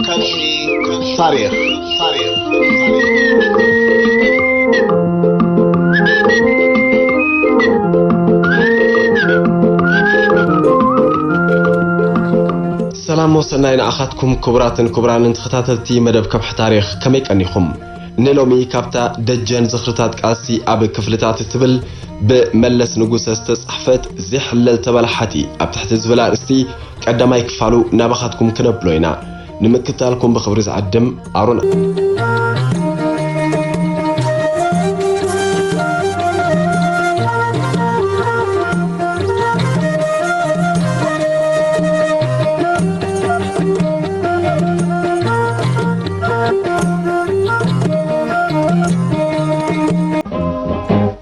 ከልሒ ታሪኽ። ሰላም ወሰናይ ንዓኻትኩም ክቡራትን ክቡራንን ተኸታተልቲ መደብ ከብሒ ታሪኽ፣ ከመይ ቀኒኹም? ንሎሚ ካብታ ደጀን ዝኽርታት ቃልሲ ኣብ ክፍልታት እትብል ብመለስ ንጉሰ ዝተጻሕፈት ዘይሕለል ተበላሓቲ ኣብ ትሕቲ ዝብል ኣርእስቲ ቀዳማይ ክፋሉ ናባኻትኩም ክነብሎ ኢና። ንምክታልኩም ብኽብሪ ዝዕድም ኣሮን።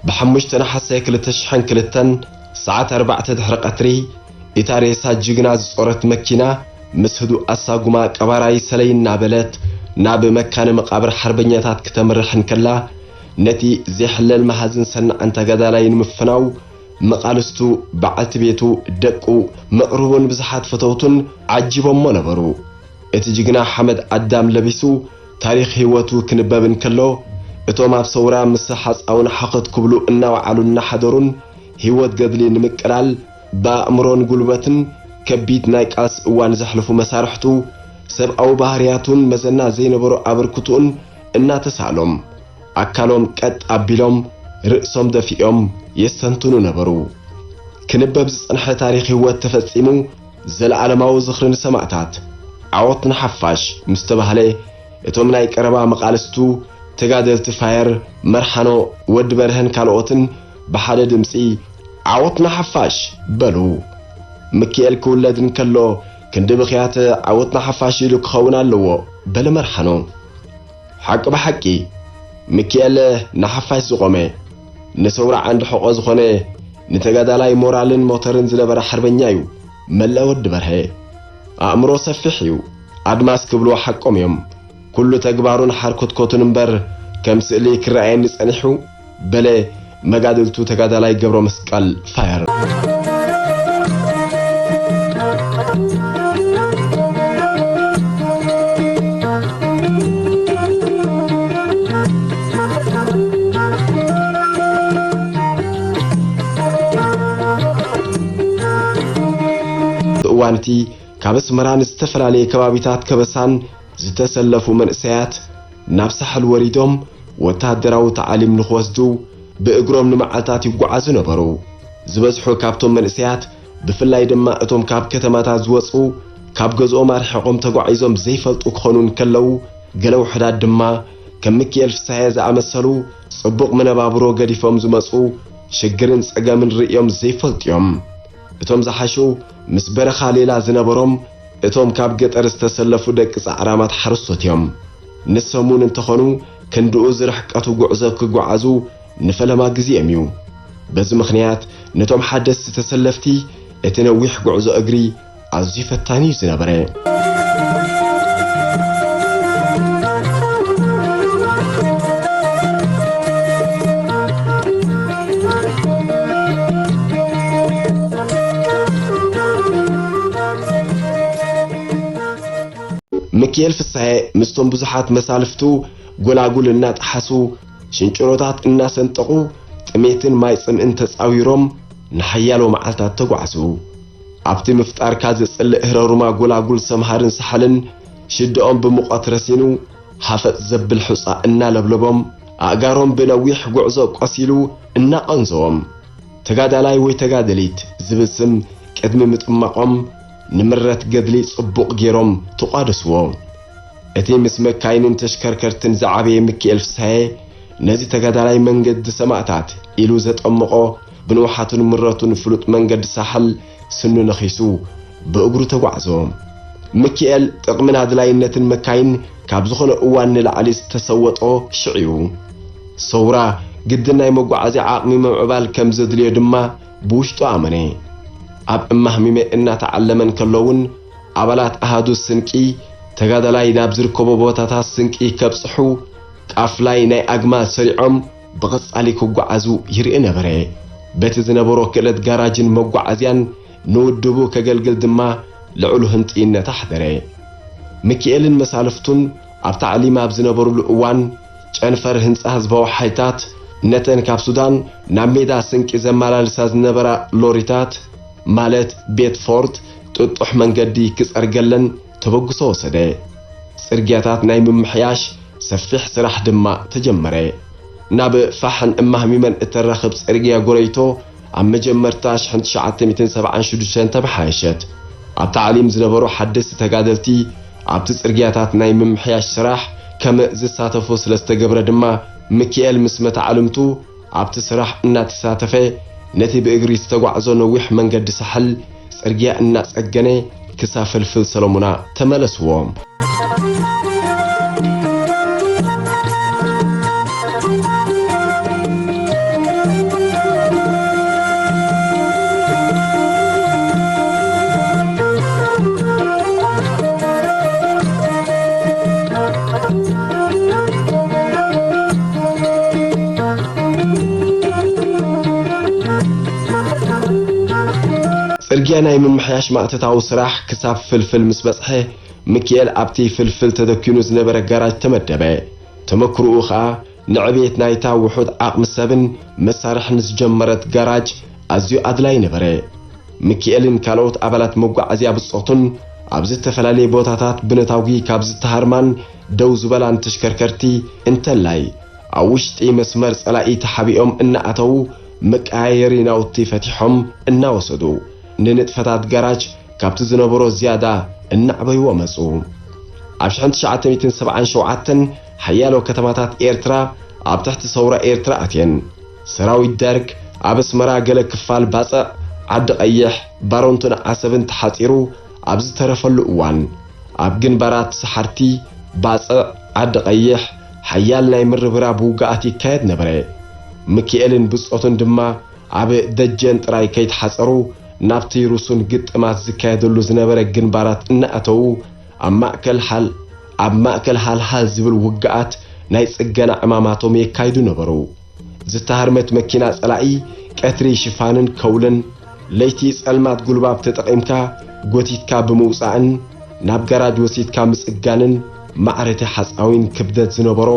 ብሓሙሽተ ነሓሰ ክልተ ሽሕን ክልተን ሰዓት ኣርባዕተ ድሕሪ ቀትሪ፣ እታ ሬሳ ጅግና ዝጾረት መኪና ምስ ህዱእ ኣሳጉማ ቀባራይ ሰለይ እናበለት ናብ መካነ መቓብር ሓርበኛታት ክተምርሕ እንከላ፣ ነቲ ዘይሕለል መሃዝን ሰናዕን ተጋዳላይ ንምፍናው፣ መቓልስቱ፣ በዓልቲ ቤቱ፣ ደቁ፣ መቕርቡን ብዙሓት ፈተውቱን ዓጂቦሞ ነበሩ። እቲ ጅግና ሓመድ ኣዳም ለቢሱ ታሪኽ ህይወቱ ክንበብ እንከሎ፣ እቶም ኣብ ሰውራ ምስ ሓጻውን ሓኸት ክብሉ እናወዓሉን እናሓደሩን ህይወት ገድሊ ንምቅላል ብኣእምሮን ጉልበትን ከቢድ ናይ ቃልሲ እዋን ዘሕልፉ መሳርሕቱ፣ ሰብኣዊ ባህርያቱን መዘና ዘይነበሮ ኣበርክትኡን እናተሳእሎም፣ ኣካሎም ቀጥ ኣቢሎም ርእሶም ደፊኦም የስተንትኑ ነበሩ። ክንበብ ዝጸንሐ ታሪኽ ህይወት ተፈጺሙ፣ ዘለኣለማዊ ዝኽሪ ንሰማእታት፣ ዓወት ንሓፋሽ ምስ ተባህለ፣ እቶም ናይ ቀረባ መቓልስቱ ተጋደልቲ ፋየር፣ መርሓኖ፣ ወዲ በርሀን ካልኦትን ብሓደ ድምጺ፣ "ዓወት ንሓፋሽ!" በሉ። ሚኪኤል ክውለድ እንከሎ፣ ክንዲ ብኽያት "ዓወት ንሓፋሽ" ኢሉ ክኸውን ኣለዎ፣ በለ መርሓኖ። ሓቂ ብሓቂ፣ ሚኪኤል ንሓፋሽ ዝቖመ፣ ንሰውራ ዓንዲ ሕቖ ዝኾነ፣ ንተጋዳላይ ሞራልን ሞተርን ዝነበረ ሓርበኛ እዩ። መለ ወዲ በርሀ። ኣእምሮ ሰፊሕ እዩ። ኣድማስ ክብልዎ ሓቆም እዮም። ኩሉ ተግባሩን ሓርኮትኮቱን እምበር ከም ስእሊ ክረኣየኒ ጸኒሑ፣ በለ መጋድልቱ ተጋዳላይ ገብረ መስቀል ፋየር። እዋን እቲ ካብ ኣስመራን ዝተፈላለየ ከባቢታት ከበሳን ዝተሰለፉ መንእሰያት ናብ ሳሕል ወሪዶም ወተሃደራዊ ተዓሊም ንኽወስዱ ብእግሮም ንመዓልታት ይጓዓዙ ነበሩ። ዝበዝሑ ካብቶም መንእሰያት፣ ብፍላይ ድማ እቶም ካብ ከተማታት ዝወጹ፣ ካብ ገዝኦም ኣርሒቖም ተጓዒዞም ዘይፈልጡ ክኾኑ እንከለዉ፣ ገለ ውሑዳት ድማ ከም ሚኪኤል ፍስሃየ ዝኣመሰሉ ጽቡቕ መነባብሮ ገዲፎም ዝመጹ፣ ሽግርን ጸገምን ርእዮም ዘይፈልጡ እዮም። እቶም ዝሓሹ ምስ በረኻ ሌላ ዝነበሮም፣ እቶም ካብ ገጠር ዝተሰለፉ ደቂ ጻዕራማት ሓረስቶት እዮም። ንሶም እውን እንተኾኑ ክንድኡ ዝርሕቀቱ ጉዕዞ ክጓዓዙ ንፈለማ ግዜኦም እዩ። በዚ ምኽንያት ነቶም ሓደስቲ ተሰለፍቲ እቲ ነዊሕ ጉዕዞ እግሪ ኣዝዩ ፈታኒ እዩ ዝነበረ። ሚኪኤል ፍስሃየ ምስቶም ብዙሓት መሳልፍቱ ጎላጉል እናጠሓሱ፣ ሽንጭሮታት እናሰንጠቑ፣ ጥሜትን ማይ ጽምእን ተጻዊሮም ንሓያሎ መዓልታት ተጓዕዙ። ኣብቲ ምፍጣርካ ዘጽልእ ህረሩማ ጎላጉል ሰምሃርን ሳሕልን፣ ሽድኦም ብሙቐት ረሲኑ፣ ሃፈጥ ዘብል ሑጻ እናለብለቦም፣ ኣእጋሮም ብነዊሕ ጉዕዞ ቆሲሉ እናቐንዘዎም፣ ተጋዳላይ ወይ ተጋደሊት ዝብል ስም ቅድሚ ምጥማቖም፣ ንምረት ገድሊ ጽቡቕ ገይሮም ተቋደስዎ። እቲ ምስ መካይንን ተሽከርከርትን ዝዓበየ ሚኪኤል ፍስሃየ፣ ነዚ ተጋዳላይ መንገዲ ሰማእታት ኢሉ ዘጠመቖ፣ ብንውሓቱን ምረቱን ፍሉጥ መንገዲ ሳሕል ስኑ ነኺሱ ብእግሩ ተጓዕዞ። ሚኪኤል ጥቕምን ኣድላይነትን መካይን ካብ ዝኾነ እዋን ንላዕሊ ዝተሰወጦ ሽዑ እዩ። ሰውራ ግድን ናይ መጓዓዝያ ዓቕሚ ምምዕባል ከም ዘድልዮ ድማ ብውሽጡ ኣመነ። ኣብ እማህሚመ እናተዓለመ እንከሎ እውን ኣባላት ኣሃዱ ስንቂ ተጋዳላይ ናብ ዝርከቦ ቦታታት ስንቂ ከብጽሑ ቃፍላይ ናይ ኣግማል ሰሪዖም ብቐጻሊ ክጓዓዙ ይርኢ ነበረ። በቲ ዝነበሮ ክእለት ጋራጅን መጓዓዝያን ንውድቡ ከገልግል ድማ ልዑል ህንጥይነት ኣሕደረ። ሚኪኤልን መሳልፍቱን ኣብ ታዕሊም ኣብ ዝነበሩሉ እዋን፣ ጨንፈር ህንጻ ህዝባዊ ሓይልታት ነተን ካብ ሱዳን ናብ ሜዳ ስንቂ ዘመላልሳ ዝነበራ ሎሪታት፣ ማለት ቤትፎርት፣ ጥጡሕ መንገዲ ክጸርገለን ተበግሶ ወሰደ። ጽርግያታት ናይ ምምሕያሽ ሰፊሕ ስራሕ ድማ ተጀመረ። ናብ ፋሕን እማህሚመን እተራኽብ ጽርግያ ጎረይቶ ኣብ መጀመርታ ሽሕን ትሽዓተ ሚእትን ሰብዓን ሽዱሽተን ተመሓየሸት። ኣብ ታዕሊም ዝነበሩ ሓደስቲ ተጋደልቲ ኣብቲ ጽርግያታት ናይ ምምሕያሽ ስራሕ ከም ዝሳተፉ ስለ ዝተገብረ ድማ፣ ሚኪኤል ምስ መታዕልምቱ ኣብቲ ስራሕ እናተሳተፈ፣ ነቲ ብእግሪ ዝተጓዕዞ ነዊሕ መንገዲ ሳሕል ጽርግያ እናጸገነ ክሳብ ፍልፍል ሰለሙና ተመለስዎ። ጽርግያ ናይ ምምሕያሽ ማእተታዊ ስራሕ ክሳብ ፍልፍል ምስ በጽሐ፣ ሚኪኤል ኣብቲ ፍልፍል ተደኪኑ ዝነበረ ጋራጅ ተመደበ። ተመክሮኡ ኸኣ ንዕቤት ናይታ ውሑድ ዓቕሚ ሰብን መሳርሕን ዝጀመረት ጋራጅ ኣዝዩ ኣድላዪ ነበረ። ሚኪኤልን ካልኦት ኣባላት መጓዓዝያ ብጾቱን ኣብ ዝተፈላለየ ቦታታት ብነታጒ ካብ ዝተሃርማን ደው ዝበላን ተሽከርከርቲ እንተላይ፣ ኣብ ውሽጢ መስመር ጸላኢ ተሓቢኦም እናኣተዉ፣ መቀያየሪ ናውቲ ፈቲሖም እናወሰዱ፣ ንንጥፈታት ጋራጅ ካብቲ ዝነበሮ ዝያዳ እናዕበይዎ መጹ። ኣብ ሽሕን ትሽዓተ ሚእትን ሰብዓን ሸውዓተን ሓያሎ ከተማታት ኤርትራ ኣብ ትሕቲ ሰውራ ኤርትራ ኣትየን። ሰራዊት ደርግ ኣብ ኣስመራ ገለ ክፋል ባጽዕ፣ ዓዲ ቀይሕ፣ ባረንቱን ዓሰብን ተሓጺሩ ኣብ ዝተረፈሉ እዋን፣ ኣብ ግንባራት ሰሓርቲ፣ ባጽዕ፣ ዓዲ ቀይሕ፣ ሓያል ናይ ምርብራብ ውግኣት ይካየድ ነበረ። ሚኪኤልን ብጾቱን ድማ ኣብ ደጀን ጥራይ ከይተሓጸሩ፣ ናብቲ ሩሱን ግጥማት ዝካየደሉ ዝነበረ ግንባራት እናኣተዉ፣ ኣብ ማእከል ሓል-፣ ኣብ ማእከል ሃልሃል ዝብል ውግኣት ናይ ጽገና ዕማማቶም የካይዱ ነበሩ። ዝተሃርመት መኪና ጸላኢ ቀትሪ ሽፋንን ከውልን፣ ለይቲ ጸልማት ጉልባብ ተጠቒምካ ጎቲትካ ብምውጻእን ናብ ጋራጅ ወሲድካ ምጽጋንን ማዕረ ተሓጻዊን ክብደት ዝነበሮ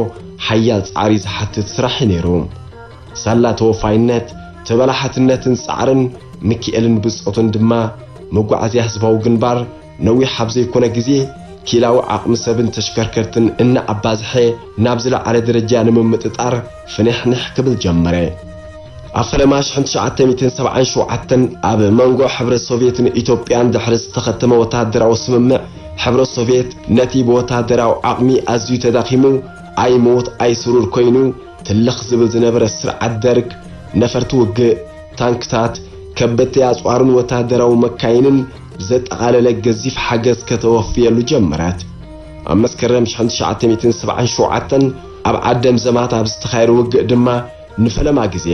ሓያል ጻዕሪ ዝሓትት ስራሕ እዩ ነይሩ። ሳላ ተወፋይነት፣ ተበላሓትነትን ጻዕርን ሚኪኤልን ብጾቱን ድማ፣ መጓዓዝያ ህዝባዊ ግንባር ነዊሕ ኣብ ዘይኮነ ግዜ፣ ኪላዊ ዓቕሚ ሰብን ተሽከርከርትን እናኣባዝሐ ናብ ዝለዓለ ደረጃ ንምምጥጣር ፍንሕንሕ ክብል ጀመረ። ኣብ ፈለማ ሽሕን ትሽዓተ ሚእትን ሰብዓን ሸውዓተን ኣብ መንጎ ሕብረት ሶቭየትን ኢትዮጵያን ድሕሪ ዝተኸተመ ወተሃደራዊ ስምምዕ፣ ሕብረት ሶቭየት ነቲ ብወተሃደራዊ ዓቕሚ ኣዝዩ ተዳኺሙ፣ ኣይሞት ኣይስሩር ኮይኑ ትልኽ ዝብል ዝነበረ ስርዓት ደርግ፣ ነፈርቲ ውግእ፣ ታንክታት፣ ከበድቲ ኣጽዋርን ወተሃደራዊ መካይንን ዘጠቓለለ ገዚፍ ሓገዝ ከተወፍየሉ ጀመረት። ኣብ መስከረም ሽሕን ትሽዓተ ሚእትን ሰብዓን ሸውዓተን ኣብ ዓደም ዘማት ኣብ ዝተኻየደ ውግእ ድማ፣ ንፈለማ ግዜ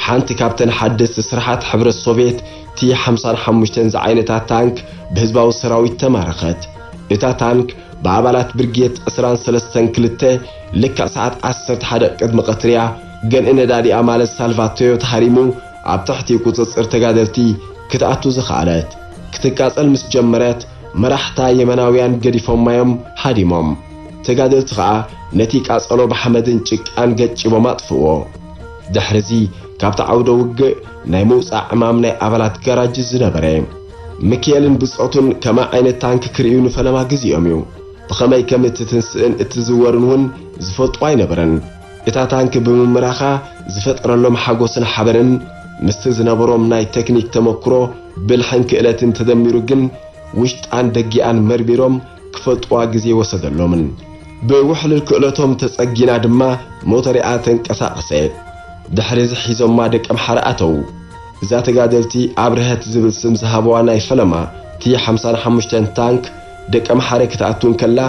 ሓንቲ ካብተን ሓደስቲ ስርሓት ሕብረት ሶቭየት ቲ ሓምሳን ሓሙሽተን ዝዓይነታ ታንክ ብህዝባዊ ሰራዊት ተማረኸት። እታ ታንክ ብኣባላት ብርጌድ ዕስራን ሰለስተን ክልተ ልክዕ ሰዓት ዓሰርተ ሓደ ቅድሚ ቀትሪያ ገንኢ ነዳዲኣ ማለት ሳልቫቶዮ ተሃሪሙ ኣብ ትሕቲ ቁጽጽር ተጋደልቲ ክትኣቱ ዝኸኣለት። ክትቃጸል ምስ ጀመረት መራሕታ የመናውያን ገዲፎማዮም ሃዲሞም። ተጋደልቲ ኸኣ ነቲ ቃጸሎ ብሓመድን ጭቃን ገጭቦም ኣጥፍእዎ። ድሕርዚ ካብቲ ዓውደ ውግእ ናይ ምውጻእ ዕማም ናይ ኣባላት ጋራጅ ዝነበረ። ሚኪኤልን ብጾቱን ከመይ ዓይነት ታንክ ክርእዩ ንፈለማ ግዜኦም እዩ። ብኸመይ ከም እትትንስእን እትዝወርን እውን ዝፈልጥዎ ኣይነበረን። እታ ታንክ ብምምራኻ ዝፈጠረሎም ሓጎስን ሓበንን ምስቲ ዝነበሮም ናይ ቴክኒክ ተመክሮ፣ ብልሕን ክእለትን ተደሚሩ ግን ውሽጣን ደጊኣን መርሚሮም ክፈልጥዋ ግዜ ወሰደሎምን። ብውሕሉል ክእለቶም ተጸጊና ድማ ሞተሪኣ ተንቀሳቐሰ። ድሕሪ እዚ ሒዞማ ደቀምሓረ ኣተዉ። እዛ ተጋደልቲ ኣብርሀት ዝብል ስም ዝሃበዋ ናይ ፈለማ ቲ ሓምሳን ሓሙሽተን ታንክ ደቀምሓረ ክትኣቱ እንከላ፣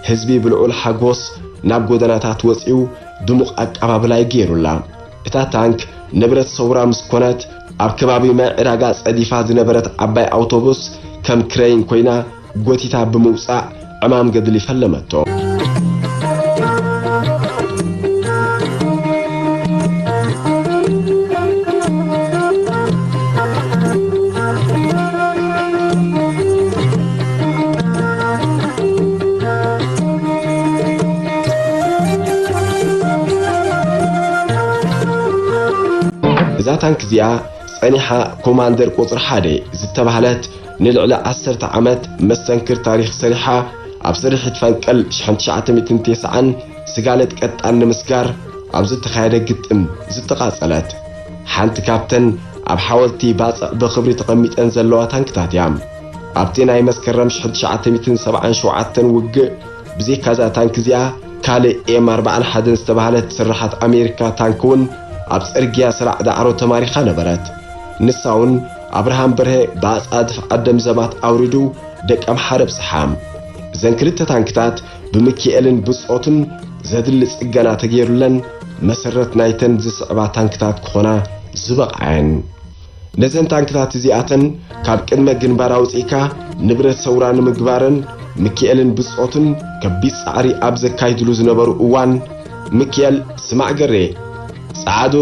ህዝቢ ብልዑል ሓጎስ ናብ ጎደናታት ወጺኡ ድሙቕ ኣቀባብላ እዩ ገይሩላ። እታ ታንክ ንብረት ሰውራ ምስ ኮነት፣ ኣብ ከባቢ ማይ ዕዳጋ ጸዲፋ ዝነበረት ዓባይ ኣውቶቡስ ከም ክረይን ኮይና ጎቲታ ብምውጻእ ዕማም ገድሊ ፈለመቶ። ታንክ እዚኣ ጸኒሓ ኮማንደር ቁጽሪ ሓደ ዝተባህለት ንልዕሊ ዓሰርተ ዓመት መስተንክር ታሪኽ ሰሪሓ፣ ኣብ ስርሒት ፈንቅል ሽሕን ትሽዓተ ሚእትን ተስዓን ስጋለት ቀጣን ንምስጋር ኣብ ዝተኻየደ ግጥም ዝተቓጸለት ሓንቲ ካብተን ኣብ ሓወልቲ ባጽዕ ብኽብሪ ተቐሚጠን ዘለዋ ታንክታት እያ። ኣብቲ ናይ መስከረም ሽሕን ትሽዓተ ሚእትን ሰብዓን ሸውዓተን ውግእ ብዘይካዛ ታንክ እዚኣ፣ ካልእ ኤም ኣርባዓን ሓደን ዝተባህለት ስርሓት ኣሜሪካ ታንክ እውን ኣብ ጽርግያ ስራዕ ዳዕሮ ተማሪኻ ነበረት። ንሳ እውን ኣብርሃም በርሀ ብኣጻድፍ ዓደም ዘማት ኣውሪዱ ደቀምሓረ ኣብጽሓ። እዘን ክልተ ታንክታት ብምኪኤልን ብጾቱን ዘድሊ ጽገና ተገይሩለን መሰረት ናይተን ዝስዕባ ታንክታት ክኾና ዝበቕዓየን። ነዘን ታንክታት እዚኣተን ካብ ቅድመ ግንባር ኣውጺእካ ንብረት ሰውራ ንምግባረን ምኪኤልን ብጾቱን ከቢድ ጻዕሪ ኣብ ዘካይድሉ ዝነበሩ እዋን፣ ምኪኤል፣ ስማዕ ገሬ፣ ጸዓዱ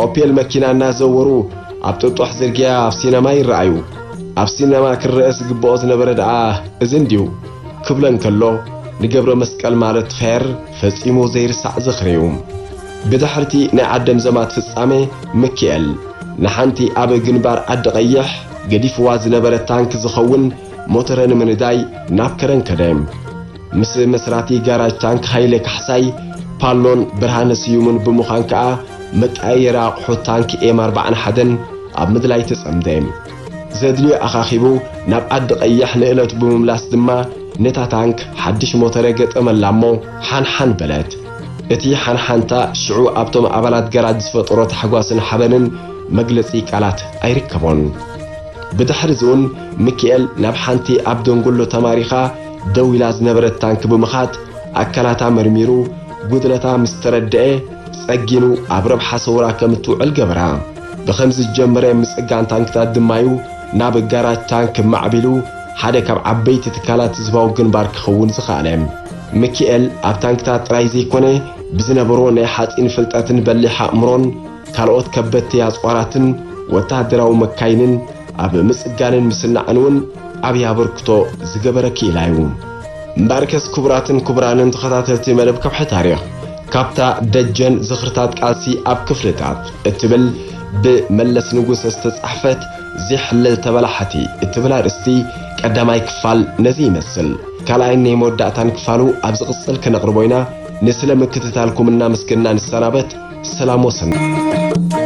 ኦፔል መኪና እናዘወሩ ኣብ ጥጡሕ ጽርግያ ኣብ ሲነማ ይረኣዩ። ኣብ ሲነማ ክረአ ዝግብኦ ዝነበረ ደኣ እዚ እንድዩ ክብለን ከሎ፣ ንገብረ መስቀል ማለት ፌር ፈጺሙ ዘይርሳዕ ዝኽሪ እዩ። ብድሕርቲ ናይ ዓደም ዘማት ፍጻሜ፣ ምኪኤል ንሓንቲ ኣብ ግንባር ዓዲ ቀይሕ ገዲፍዋ ዝነበረ ታንክ ዝኸውን ሞተረ ንምንዳይ ናብ ከረን ከደ። ምስ መስራቲ ጋራጅ ታንክ ሃይለ ካሕሳይ፣ ፓሎን ብርሃነ ስዩምን ብምዃን ከኣ መቀያየሪ ኣቑሑት ታንክ ኤም ኣርባዓን ሓደን ኣብ ምድላይ ተጸምደ። ዘድልዮ ኣኻኺቡ ናብ ዓዲ ቀይሕ ንእለቱ ብምምላስ ድማ ነታ ታንክ ሓድሽ ሞተረ ገጠመላ እሞ ሓንሓን በለት። እቲ ሓንሓንታ ሽዑ ኣብቶም ኣባላት ጋራጅ ዝፈጠሮ ታሕጓስን ሓበንን መግለጺ ቃላት ኣይርከቦን። ብድሕሪ ዝውን ምኪኤል ናብ ሓንቲ ኣብ ደንጎሎ ተማሪኻ ደው ኢላ ዝነበረት ታንክ ብምኻድ ኣካላታ መርሚሩ ጉድለታ ምስ ተረድአ ጸጊኑ ኣብ ረብሓ ሰውራ ከም እትውዕል ገበራ። ብኸምዚ ዝጀመረ ምጽጋን ታንክታት ድማዩ ናብ ጋራጅ ታንክ ማዕቢሉ ሓደ ካብ ዓበይቲ ትካላት ህዝባዊ ግንባር ክኸውን ዝኸኣለ። ምኪኤል ኣብ ታንክታት ጥራይ ዘይኮነ ብዝነበሮ ናይ ሓጺን ፍልጠትን በሊሕ ኣእምሮን ካልኦት ከበድቲ ኣጽዋራትን ወተሃደራዊ መካይንን ኣብ ምጽጋንን ምስናዕን እውን ዓብዪ ኣበርክቶ ዝገበረ ክኢላ እዩ። እምበኣርከስ ክቡራትን ክቡራንን ተኸታተልቲ መደብ ከብሒ ታሪኽ፣ ካብታ ደጀን ዝኽርታት ቃልሲ ኣብ ክፍልታት እትብል ብመለስ ንጉሰ ዝተጻሕፈት ዚሕለል ተበላሓቲ እትብል ኣርእስቲ ቀዳማይ ክፋል ነዚ ይመስል። ካልኣይን ናይ መወዳእታን ክፋሉ ኣብ ዝቕጽል ክነቕርቦ ኢና። ንስለ ምክትታልኩም እናመስገንና ንሰናበት። ሰላም ወሰናይ።